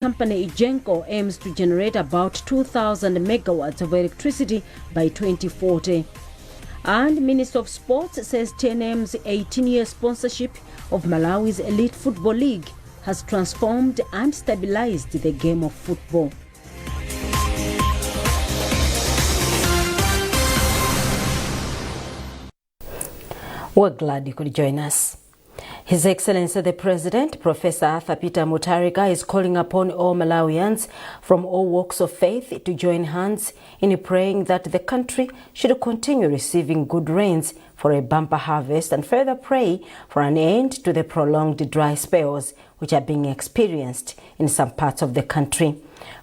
company Genco aims to generate about 2,000 megawatts of electricity by 2040. And Minister of Sports says TNM's 18-year sponsorship of Malawi's elite football league has transformed and stabilized the game of football. We're glad you could join us. His Excellency the President, Professor Arthur Peter Mutharika, is calling upon all Malawians from all walks of faith to join hands in praying that the country should continue receiving good rains for a bumper harvest and further pray for an end to the prolonged dry spells which are being experienced in some parts of the country.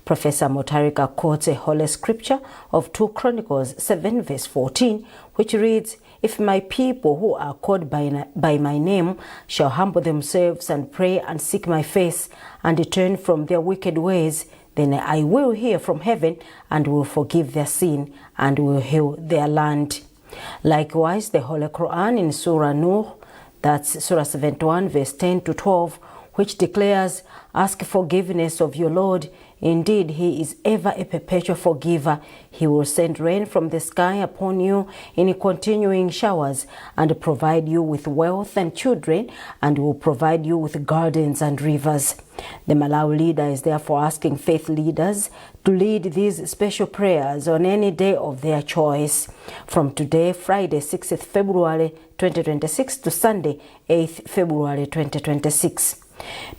Professor Mutharika quotes a holy scripture of 2 Chronicles 7 verse 14, which reads, "If my people who are called by my name shall humble themselves and pray and seek my face and turn from their wicked ways, then I will hear from heaven and will forgive their sin and will heal their land." Likewise, the Holy Quran in Surah Nuh, that's Surah 71 verse 10 to 12, which declares, "Ask forgiveness of your Lord. Indeed, he is ever a perpetual forgiver. He will send rain from the sky upon you in continuing showers and provide you with wealth and children, and will provide you with gardens and rivers." The Malawi leader is therefore asking faith leaders to lead these special prayers on any day of their choice. From today, Friday, 6th February 2026 to Sunday, 8th February 2026.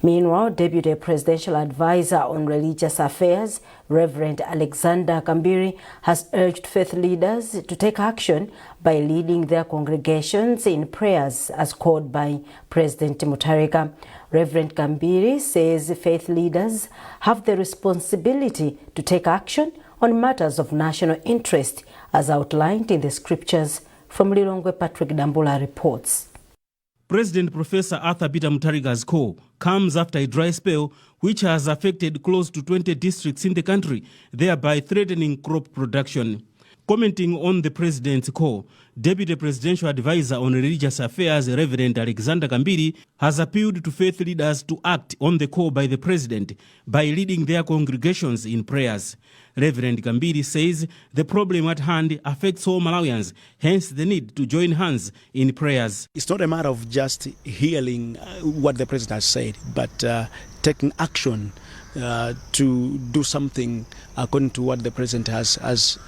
Meanwhile, Deputy Presidential Advisor on Religious Affairs, Reverend Alexander Kambiri, has urged faith leaders to take action by leading their congregations in prayers as called by President Mutharika. Reverend Kambiri says faith leaders have the responsibility to take action on matters of national interest as outlined in the scriptures. From Lilongwe, Patrick Dambula reports. President Professor Arthur Peter Mutharika's call comes after a dry spell which has affected close to 20 districts in the country, thereby threatening crop production. Commenting on the president's call, Deputy Presidential Advisor on Religious Affairs, Reverend Alexander Kambiri, has appealed to faith leaders to act on the call by the president by leading their congregations in prayers. Reverend Kambiri says the problem at hand affects all Malawians, hence the need to join hands in prayers. It's not a matter of just hearing what the president has said, but taking action to do something according to what the president has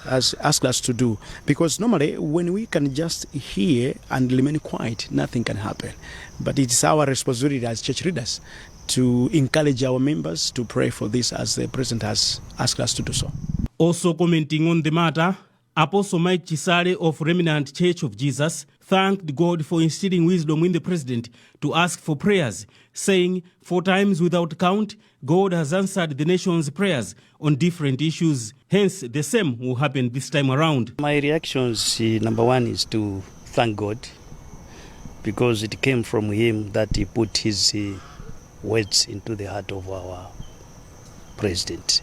asked us to do. Because normally when we can just hear and remain quiet, nothing can happen. But it is our responsibility as church leaders to encourage our members to pray for this as the president has asked us to do so. Also commenting on the matter, Apostle Mike Chisale of Remnant Church of Jesus thanked God for instilling wisdom in the president to ask for prayers, saying, 4 times without count, God has answered the nation's prayers on different issues. Hence, the same will happen this time around. My reactions, number one, is to thank God, because it came from him that he put his words into the heart of our president.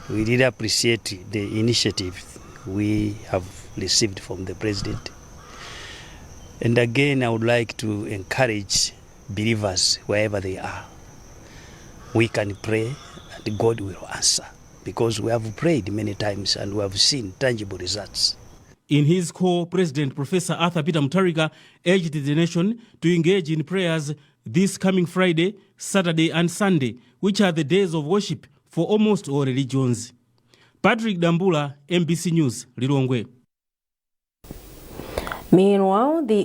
We really appreciate the initiative we have received from the president. And again, I would like to encourage believers wherever they are. We can pray and God will answer, because we have prayed many times and we have seen tangible results. In his call, President Professor Arthur Peter Mutharika urged the nation to engage in prayers this coming Friday, Saturday and Sunday, which are the days of worship for almost all religions. Patrick Dambula, MBC News, Lilongwe. Meanwhile, the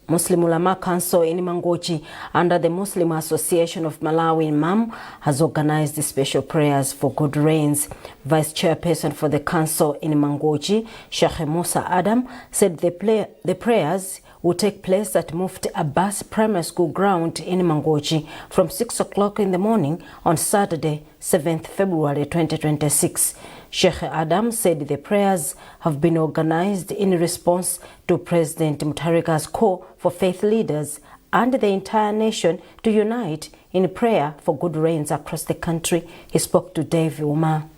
Muslim Ulama Council in Mangochi, under the Muslim Association of Malawi MAM, has organized special prayers for good rains. Vice Chairperson for the Council in Mangochi, Sheikh Musa Adam, said the prayers will take place at Mufti Abbas Primary School ground in Mangochi from 6 o'clock in the morning on Saturday, 7th February 2026. Sheikh Adam said the prayers have been organized in response to President Mutharika's call for faith leaders and the entire nation to unite in prayer for good rains across the country. He spoke to Dave Uma.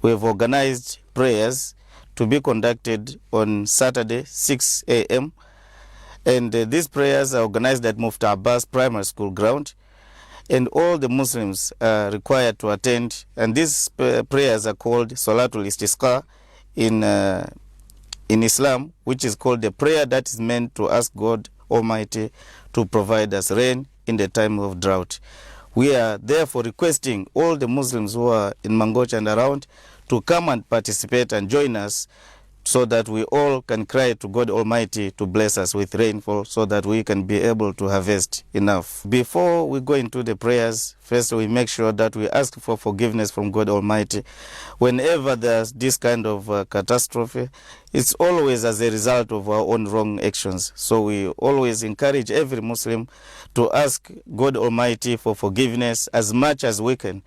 We have organized prayers to be conducted on Saturday, 6 a.m. And these prayers are organized at Mufti Abbas Primary School ground. and all the Muslims are required to attend. And these prayers are called Salatul Istisqa in Islam, which is called the prayer that is meant to ask God Almighty to provide us rain in the time of drought. We are therefore requesting all the Muslims who are in Mangocha and around to come and participate and join us, so that we all can cry to God Almighty to bless us with rainfall, so that we can be able to harvest enough. Before we go into the prayers, first we make sure that we ask for forgiveness from God Almighty. Whenever there's this kind of catastrophe, it's always as a result of our own wrong actions. So we always encourage every Muslim to ask God Almighty for forgiveness as much as we can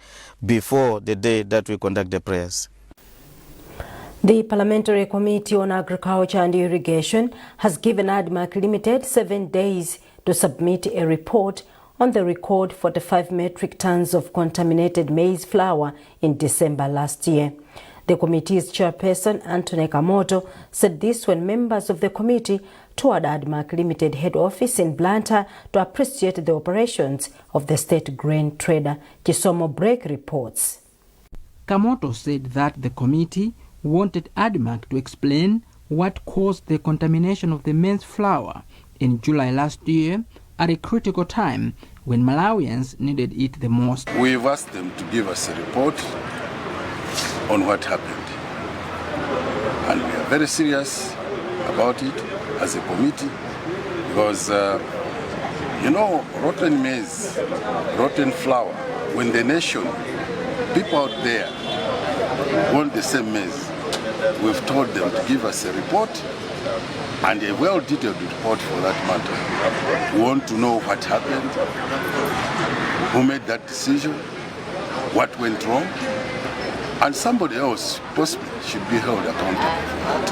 before the day that we conduct the prayers. The Parliamentary Committee on Agriculture and Irrigation has given Admarc Limited 7 days to submit a report on the record 45 metric tons of contaminated maize flour in December last year. The committee's chairperson, Anthony Kamoto, said this when members of the committee toured Admarc Limited head office in Blantyre to appreciate the operations of the state grain trader. Chisomo Break reports. Kamoto said that the committee wanted Admarc to explain what caused the contamination of the maize flour in July last year at a critical time when Malawians needed it the most. We've asked them to give us a report on what happened, and we are very serious about it as a committee, because rotten maize, rotten flour, when the nation, people out there want the same maize, we've told them to give us a report, and a well-detailed report for that matter. We want to know what happened, who made that decision, what went wrong, and somebody else possibly should be held accountable for that.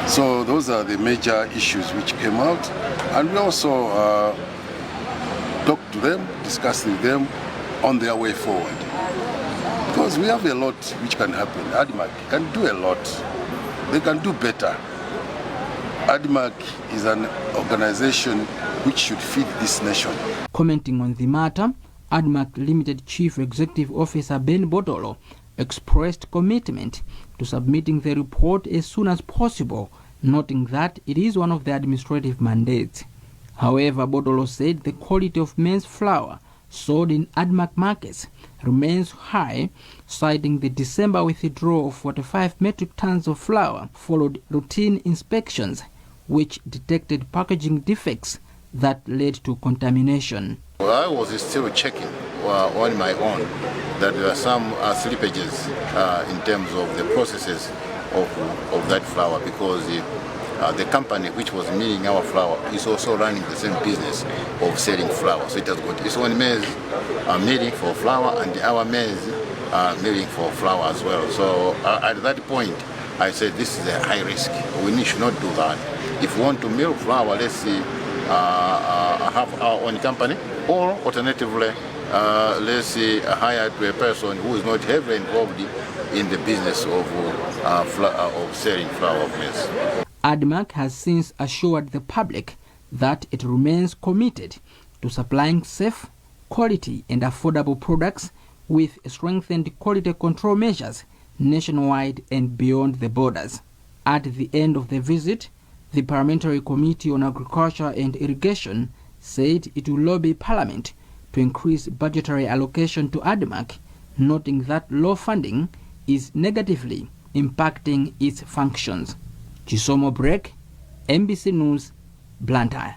So those are the major issues which came out, and we also talked to them, discussed with them on their way forward. Because we have a lot which can happen. Admarc can do a lot. They can do better. Admarc is an organization which should feed this nation. Commenting on the matter, Admarc Limited Chief Executive Officer Ben Bodolo expressed commitment to submitting the report as soon as possible, noting that it is one of the administrative mandates. However, Bodolo said the quality of maize flour sold in Admarc markets remains high, citing the December withdrawal of 45 metric tons of flour followed routine inspections which detected packaging defects that led to contamination. Well, I was still checking on my own that there are some slippages in terms of the processes of that flour, because the company which was milling our flour is also running the same business of selling flour. So it has got its own maize milling for flour, and our maize milling for flour as well. So at that point, I said this is a high risk. We should not do that. If we want to mill flour, let's see, have our own company, or alternatively, let's see, hire to a person who is not heavily involved in the business of selling flour of maize. Admarc has since assured the public that it remains committed to supplying safe, quality and affordable products with strengthened quality control measures nationwide and beyond the borders. At the end of the visit, the Parliamentary Committee on Agriculture and Irrigation said it will lobby Parliament to increase budgetary allocation to Admarc, noting that low funding is negatively impacting its functions. Chisomo Break, MBC News, Blantyre.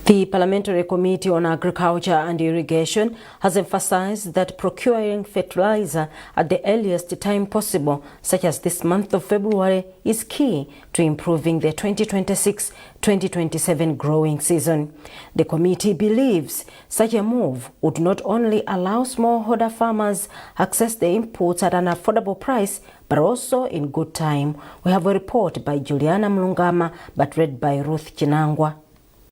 The Parliamentary Committee on Agriculture and Irrigation has emphasized that procuring fertilizer at the earliest time possible, such as this month of February, is key to improving the 2026-2027 growing season. The committee believes such a move would not only allow smallholder farmers access the inputs at an affordable price, but also in good time. We have a report by Juliana Mlungama, but read by Ruth Chinangwa.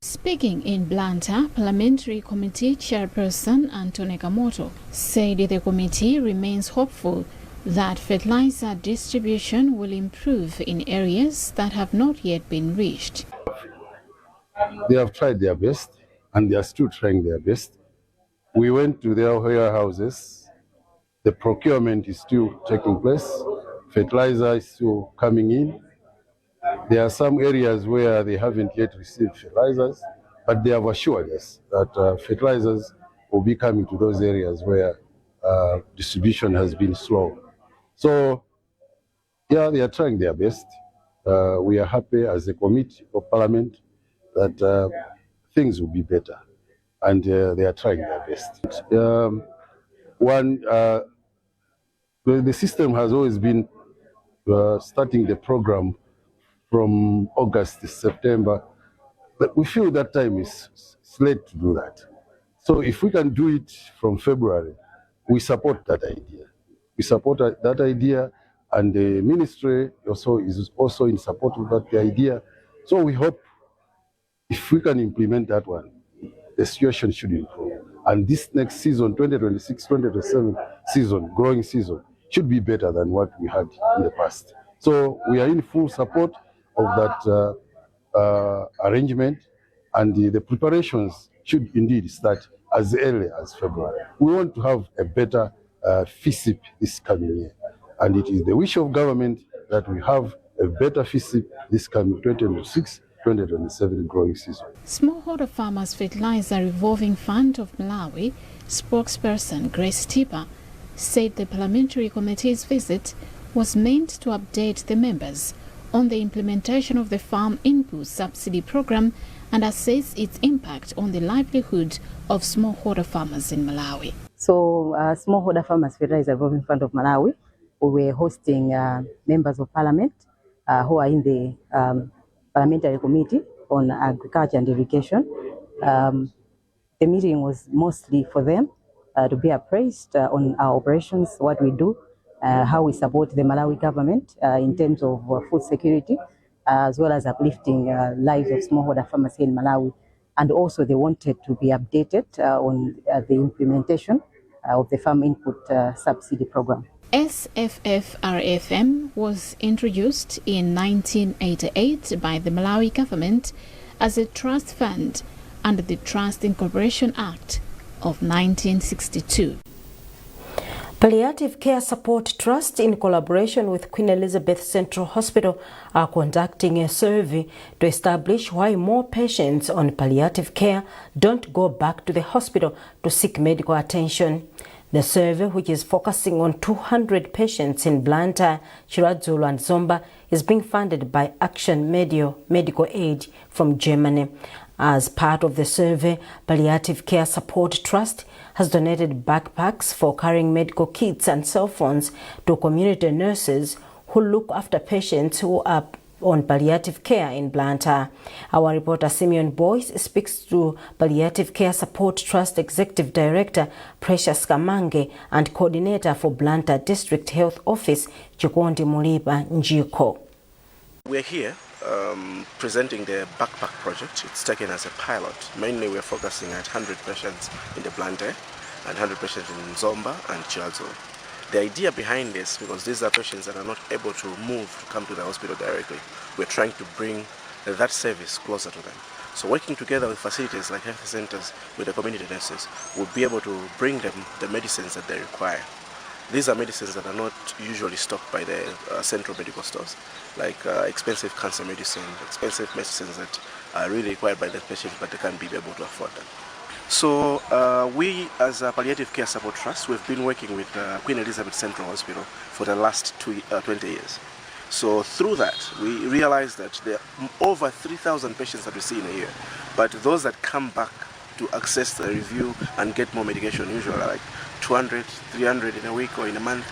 Speaking in Blantyre, Parliamentary Committee Chairperson Anthony Kamoto said the committee remains hopeful that fertilizer distribution will improve in areas that have not yet been reached. They have tried their best, and they are still trying their best We went to their warehouses. The procurement is still taking place. Fertilizer is still coming in. There are some areas where they haven't yet received fertilizers, but they have assured us that fertilizers will be coming to those areas where distribution has been slow. So, yeah, they are trying their best. We are happy as a committee of parliament that things will be better, and they are trying their best. The system has always been starting the program from August to September, but we feel that time is late to do that. So if we can do it from February, we support that idea. We support that idea, and the ministry also is also in support of that idea. So we hope if we can implement that one, the situation should improve. And this next season, 2026-2027 season, growing season, should be better than what we had in the past. So we are in full support of that arrangement, and the preparations should indeed start as early as February. We want to have a better FISIP this coming year, and it is the wish of government that we have a better FISIP this coming 2026-2027 growing season. Smallholder Farmers Fertilizer Revolving Fund of Malawi spokesperson Grace Tipper said the parliamentary committee's visit was meant to update the members on the implementation of the Farm Input Subsidy Program and assess its impact on the livelihood of smallholder farmers in Malawi. So, Smallholder Farmers Fertilizer Revolving Fund of Malawi, we were hosting members of parliament who are in the parliamentary committee on agriculture and irrigation. The meeting was mostly for them to be appraised on our operations, what we do, how we support the Malawi government in terms of food security, as well as uplifting lives of smallholder farmers here in Malawi. And also they wanted to be updated on the implementation of the Farm Input Subsidy Program. SFFRFM was introduced in 1988 by the Malawi government as a trust fund under the Trust Incorporation Act of 1962. Palliative Care Support Trust, in collaboration with Queen Elizabeth Central Hospital, are conducting a survey to establish why more patients on palliative care don't go back to the hospital to seek medical attention. The survey, which is focusing on 200 patients in Blantyre, Chiradzulu and Zomba, is being funded by Action Medical Aid from Germany. As part of the survey, Palliative Care Support Trust has donated backpacks for carrying medical kits and cell phones to community nurses who look after patients who are on palliative care in Blantyre. Our reporter Simeon Boyce speaks to Palliative Care Support Trust Executive Director Precious Kamange and Coordinator for Blantyre District Health Office Chikondi Muliba Njiko. We're here presenting the backpack project. It's taken as a pilot. Mainly we're focusing at 100 patients in the Blantyre and 100 patients in Zomba and Chiradzulu. The idea behind this, because these are patients that are not able to move to come to the hospital directly, we're trying to bring that service closer to them. So working together with facilities like health centers, with the community nurses, we'll be able to bring them the medicines that they require. These are medicines that are not usually stocked by the central medical stores, like expensive cancer medicine, expensive medicines that are really required by the patients, but they can't be able to afford them. So we, as a Palliative Care Support Trust, we've been working with Queen Elizabeth Central Hospital for the last 20 years. So through that, we realized that there are over 3,000 patients that we see in a year, but those that come back to access the review and get more medication usually are like 200, 300 in a week or in a month.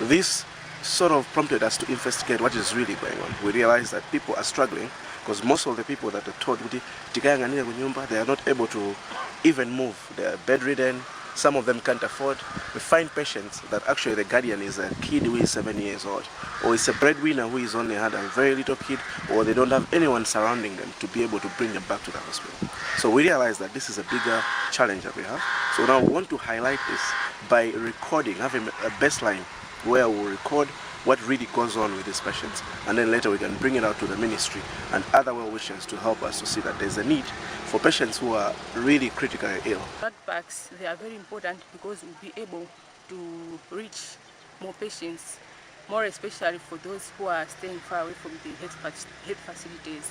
This sort of prompted us to investigate what is really going on. We realized that people are struggling because most of the people that are told they are not able to even move. They are bedridden. Some of them can't afford. We find patients that actually the guardian is a kid who is 7 years old, or it's a breadwinner who is only had a very little kid, or they don't have anyone surrounding them to be able to bring them back to the hospital. So we realize that this is a bigger challenge that we have. So now we want to highlight this by recording, having a baseline where we'll record what really goes on with these patients, and then later we can bring it out to the ministry and other well-wishers to help us to see that there's a need for patients who are really critically ill. Blood banks, they are very important because we'll be able to reach more patients, more especially for those who are staying far away from the health facilities.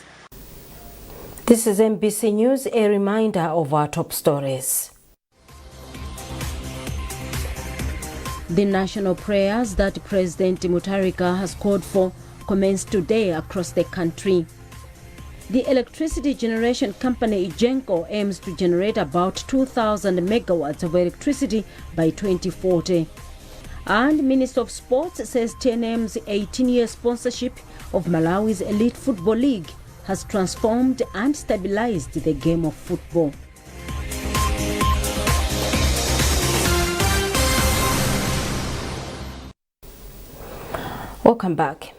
This is MBC News, a reminder of our top stories. The national prayers that President Mutharika has called for commenced today across the country. The electricity generation company Ijenko aims to generate about 2,000 megawatts of electricity by 2040. And Minister of Sports says TNM's 18-year sponsorship of Malawi's elite football league has transformed and stabilized the game of football. Welcome back.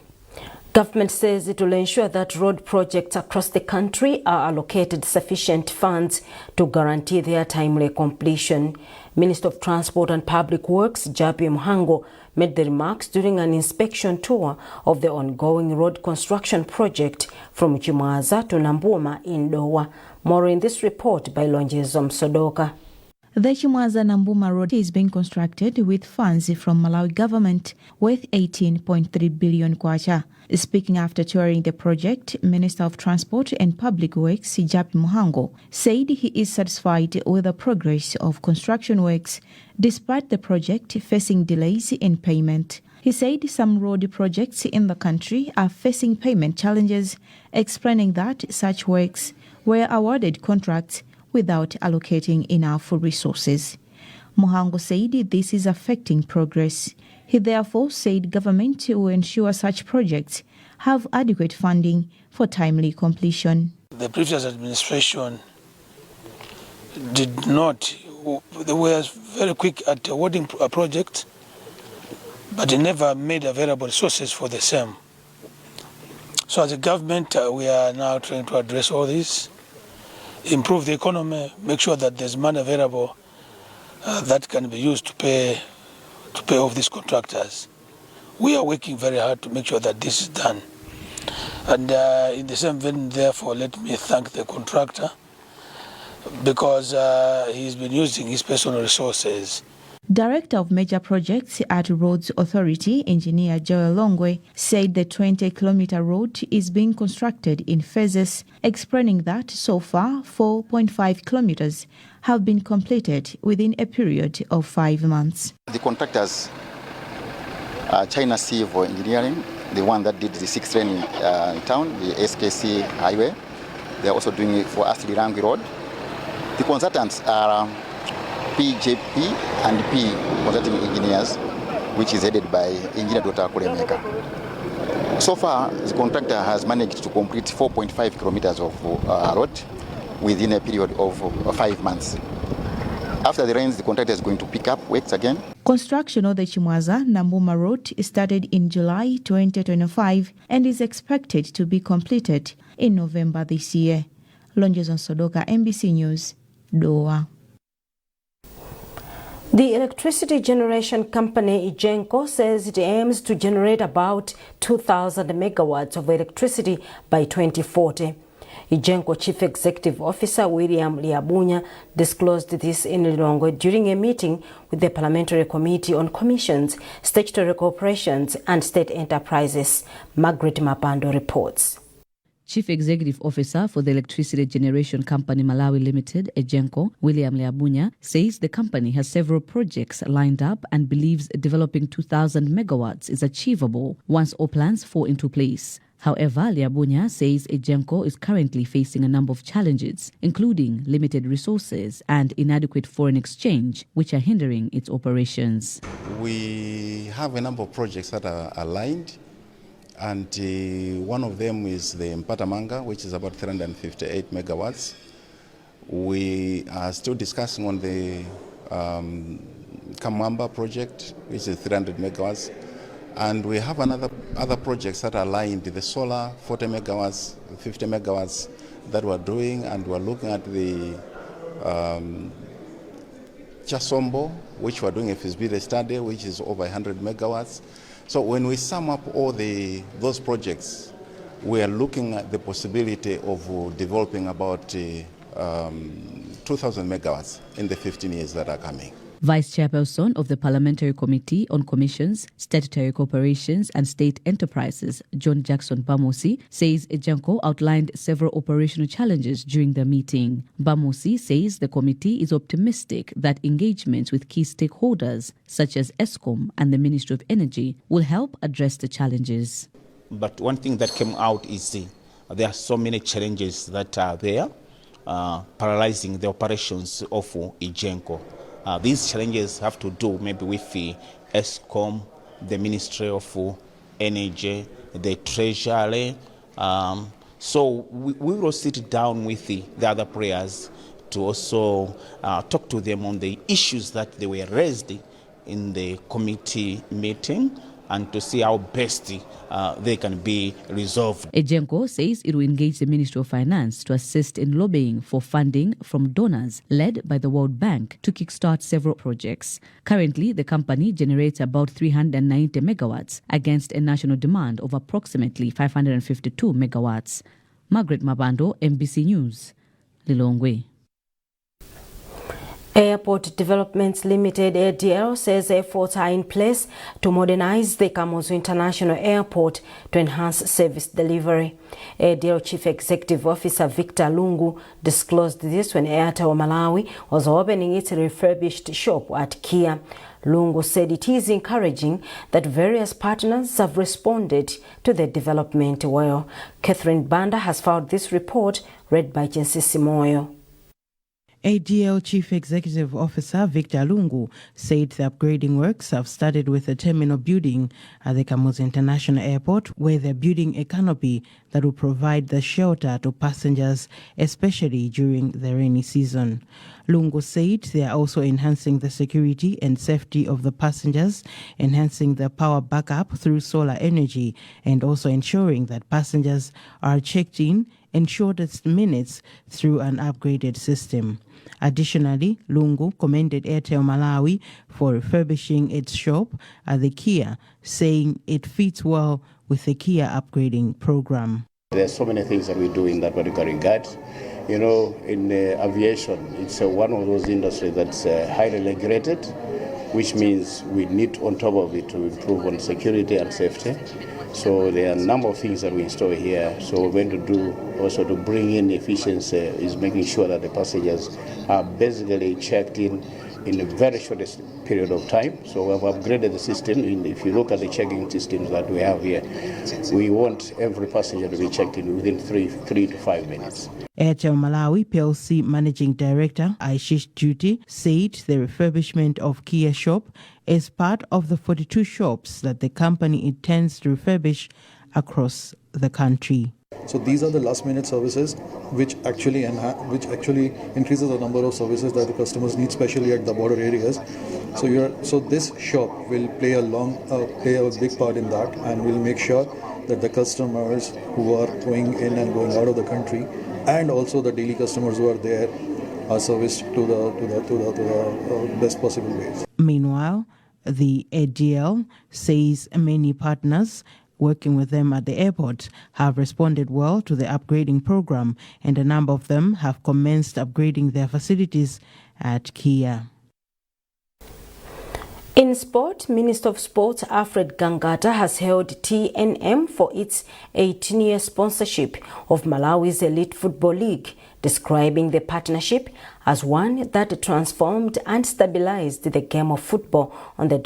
Government says it will ensure that road projects across the country are allocated sufficient funds to guarantee their timely completion. Minister of Transport and Public Works, Jabi Mhango, made the remarks during an inspection tour of the ongoing road construction project from Chimaza to Nambuma in Dowa. More in this report by Lonjezo Msodoka. The Chimaza-Nambuma road is being constructed with funds from Malawi government worth 18.3 billion kwacha. Speaking after touring the project, Minister of Transport and Public Works, Jabi Mhango, said he is satisfied with the progress of construction works despite the project facing delays in payment. He said some road projects in the country are facing payment challenges, explaining that such works were awarded contracts without allocating enough resources. Mhango said this is affecting progress. He therefore said government will ensure such projects have adequate funding for timely completion. The previous administration did not, they were very quick at awarding a project, but they never made available resources for the same. So as a government, we are now trying to address all this, improve the economy, make sure that there's money available that can be used to pay off these contractors. We are working very hard to make sure that this is done. And in the same vein, therefore, let me thank the contractor because he's been using his personal resources. Director of Major Projects at Roads Authority, Engineer Joel Longwe, said the 20-kilometer road is being constructed in phases, explaining that so far 4.5 kilometers have been completed within a period of 5 months. The contractors, China Civil Engineering, the one that did the 6th lane in town, the SKC highway, they're also doing it for us, the Rangi Road. The consultants are PJP and P Consulting Engineers, which is headed by Engineer Dr. Kuremeka. So far, the contractor has managed to complete 4.5 kilometers of road within a period of 5 months. After the rains, the contractor is going to pick up works again. Construction of the Chimaza-Nambuma road started in July 2025 and is expected to be completed in November this year. Lonjezo Sodoka, MBC News, Doha. The electricity generation company Ijenko says it aims to generate about 2,000 megawatts of electricity by 2040. Ijenko Chief Executive Officer William Liabunya disclosed this in Lilongwe during a meeting with the Parliamentary Committee on Commissions, Statutory Corporations and State Enterprises. Margaret Mapando reports. Chief Executive Officer for the Electricity Generation Company Malawi Limited, Ijenko, William Liabunya, says the company has several projects lined up and believes developing 2,000 megawatts is achievable once all plans fall into place. However, Liabunya says Ijenko is currently facing a number of challenges, including limited resources and inadequate foreign exchange, which are hindering its operations. We have a number of projects that are aligned, and one of them is the Mpatamanga, which is about 358 megawatts. We are still discussing on the Kamwamba project, which is 300 megawatts. And we have other projects that are aligned, the solar 40 megawatts, 50 megawatts that we're doing, and we're looking at the Chasombo, which we're doing a feasibility study, which is over 100 megawatts. So when we sum up all those projects, we are looking at the possibility of developing about 2,000 megawatts in the 15 years that are coming. Vice Chairperson of the Parliamentary Committee on Commissions, Statutory Corporations and State Enterprises, John Jackson Bamosi, says Ejanko outlined several operational challenges during the meeting. Bamosi says the committee is optimistic that engagements with key stakeholders, such as ESCOM and the Ministry of Energy, will help address the challenges. But one thing that came out is there are so many challenges that are there, paralyzing the operations of Ejanko. These challenges have to do maybe with the ESCOM, the Ministry of Energy, the Treasury. So we will sit down with the other players to also talk to them on the issues that they were raised in the committee meeting, and to see how best they can be resolved. Ejanko says it will engage the Ministry of Finance to assist in lobbying for funding from donors led by the World Bank to kickstart several projects. Currently, the company generates about 390 megawatts against a national demand of approximately 552 megawatts. Margaret Mabando, MBC News, Lilongwe. Airport Developments Limited ADL says efforts are in place to modernize the Kamuzu International Airport to enhance service delivery. ADL Chief Executive Officer Victor Lungu disclosed this when Airtel Malawi was opening its refurbished shop at Kia. Lungu said it is encouraging that various partners have responded to the development well. Catherine Banda has filed this report, read by Jensi Simoyo. ADL Chief Executive Officer Victor Lungu said the upgrading works have started with a terminal building at the Kamuzu International Airport, where they're building a canopy that will provide the shelter to passengers, especially during the rainy season. Lungu said they are also enhancing the security and safety of the passengers, enhancing the power backup through solar energy, and also ensuring that passengers are checked in in shortest minutes through an upgraded system. Additionally, Lungu commended Airtel Malawi for refurbishing its shop at the Kia, saying it fits well with the Kia upgrading program. There are so many things that we do in that particular regard. You know, in aviation, it's one of those industries that's highly regulated, which means we need on top of it to improve on security and safety. So there are a number of things that we install here. So we're going to do also to bring in efficiency is making sure that the passengers are basically checked in a very short period of time. So we've upgraded the system. If you look at the checking systems that we have here, we want every passenger to be checked in within 3 to 5 minutes. Airtel Malawi PLC Managing Director Aishish Juti said the refurbishment of Kia shop is part of the 42 shops that the company intends to refurbish across the country. So these are the last-minute services which actually increases the number of services that the customers need, especially at the border areas. So this shop will play a big part in that, and will make sure that the customers who are going in and going out of the country, and also the daily customers who are there, are serviced to the best possible ways. Meanwhile, the ADL says many partners working with them at the airport have responded well to the upgrading program, and a number of them have commenced upgrading their facilities at Kia. In sport, Minister of Sports Alfred Gangata has hailed TNM for its 18-year sponsorship of Malawi's elite football league, describing the partnership as one that transformed and stabilized the game of football on the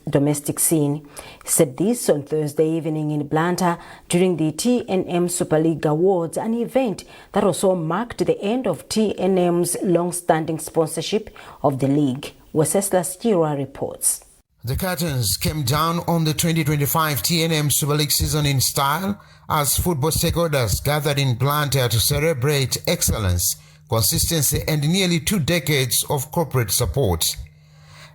domestic scene. He said this on Thursday evening in Blantyre during the TNM Super League Awards, an event that also marked the end of TNM's long-standing sponsorship of the league. Wenceslas Chirwa reports. The curtains came down on the 2025 TNM Super League season in style as football stakeholders gathered in Blantyre to celebrate excellence, consistency and nearly 2 decades of corporate support.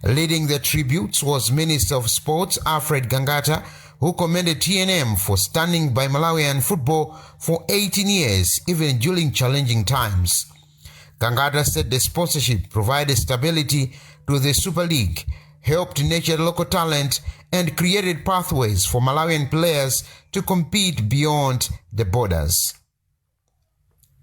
Leading the tributes was Minister of Sports Alfred Gangata, who commended TNM for standing by Malawian football for 18 years, even during challenging times. Gangata said the sponsorship provided stability to the Super League, helped nurture local talent and created pathways for Malawian players to compete beyond the borders.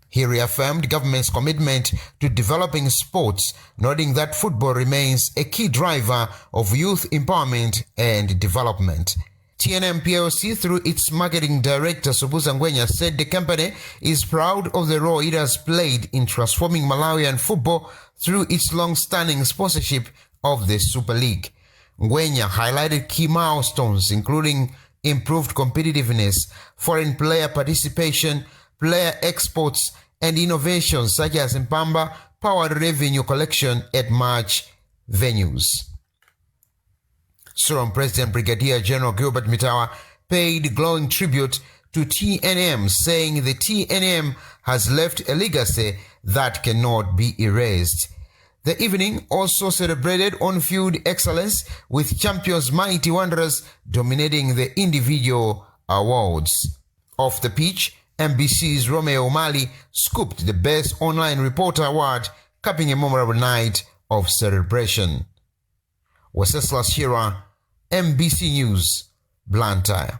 He reaffirmed government's commitment to developing sports, noting that football remains a key driver of youth empowerment and development. TNM PLC, through its marketing director Subuza Ngwenya, said the company is proud of the role it has played in transforming Malawian football through its long-standing sponsorship of the Super League. Ngwenya highlighted key milestones including improved competitiveness, foreign player participation, player exports, and innovations such as Mpamba powered revenue collection at March venues. Suron President Brigadier General Gilbert Mitawa paid glowing tribute to TNM, saying the TNM has left a legacy that cannot be erased. The evening also celebrated on-field excellence, with champions Mighty Wanderers dominating the individual awards. Off the pitch, MBC's Romeo Mali scooped the Best Online Reporter Award, capping a memorable night of celebration. Wenceslas Shira, MBC News, Blantyre.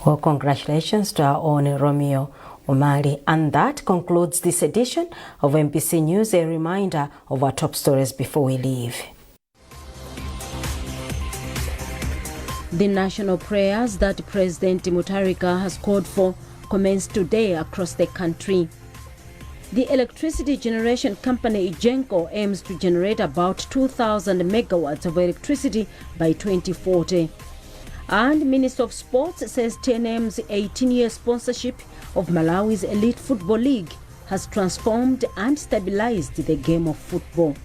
Well, congratulations to our own Romeo Omali. And that concludes this edition of MBC News. A reminder of our top stories before we leave. The national prayers that President Mutharika has called for commenced today across the country. The electricity generation company Igenco aims to generate about 2,000 megawatts of electricity by 2040. And Minister of Sports says TNM's 18-year sponsorship of Malawi's elite football league has transformed and stabilized the game of football.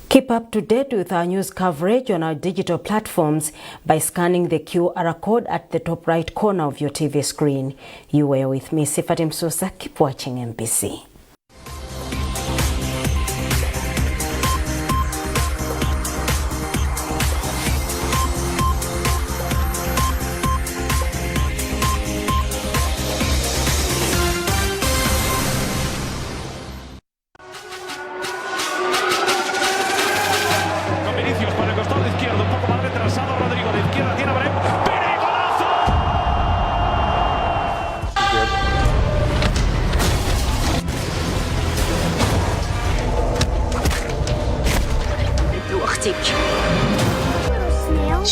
Keep up to date with our news coverage on our digital platforms by scanning the QR code at the top right corner of your TV screen. You were with me, Sifatim Sosa. Keep watching MBC.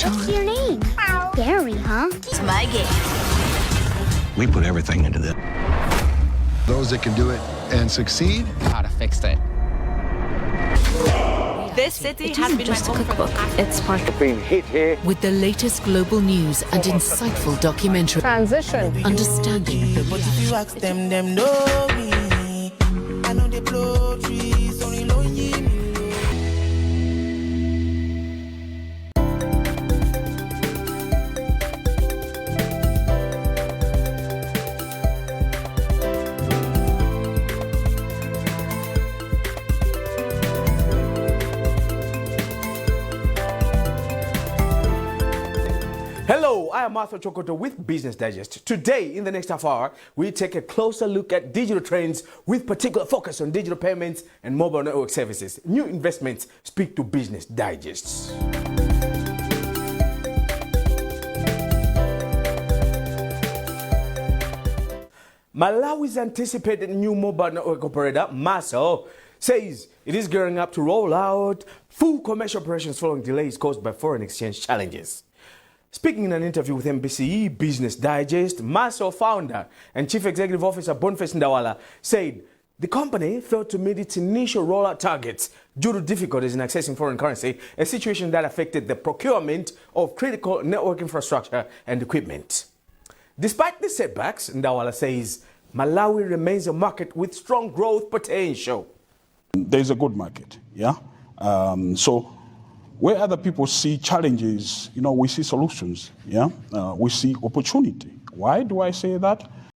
What's your name? Gary, huh? It's my game. We put everything into this. Those that can do it and succeed, how to fix it. This city it has isn't been just a my home cookbook, it's part of being hit here with the latest global news and insightful documentary. Transition. Understanding. But if you ask them know me. I know they blow trees, only know me. Hello, I am Arthur Chokoto with Business Digest. Today, in the next half hour, we take a closer look at digital trends with particular focus on digital payments and mobile network services. New investments speak to Business Digest. Malawi's anticipated new mobile network operator, Maso, says it is gearing up to roll out full commercial operations following delays caused by foreign exchange challenges. Speaking in an interview with MBC Business Digest, Maso founder and Chief Executive Officer Boniface Ndawala said the company failed to meet its initial rollout targets due to difficulties in accessing foreign currency, a situation that affected the procurement of critical network infrastructure and equipment. Despite the setbacks, Ndawala says Malawi remains a market with strong growth potential. There's a good market, yeah? So where other people see challenges, we see solutions, yeah? We see opportunity. Why do I say that?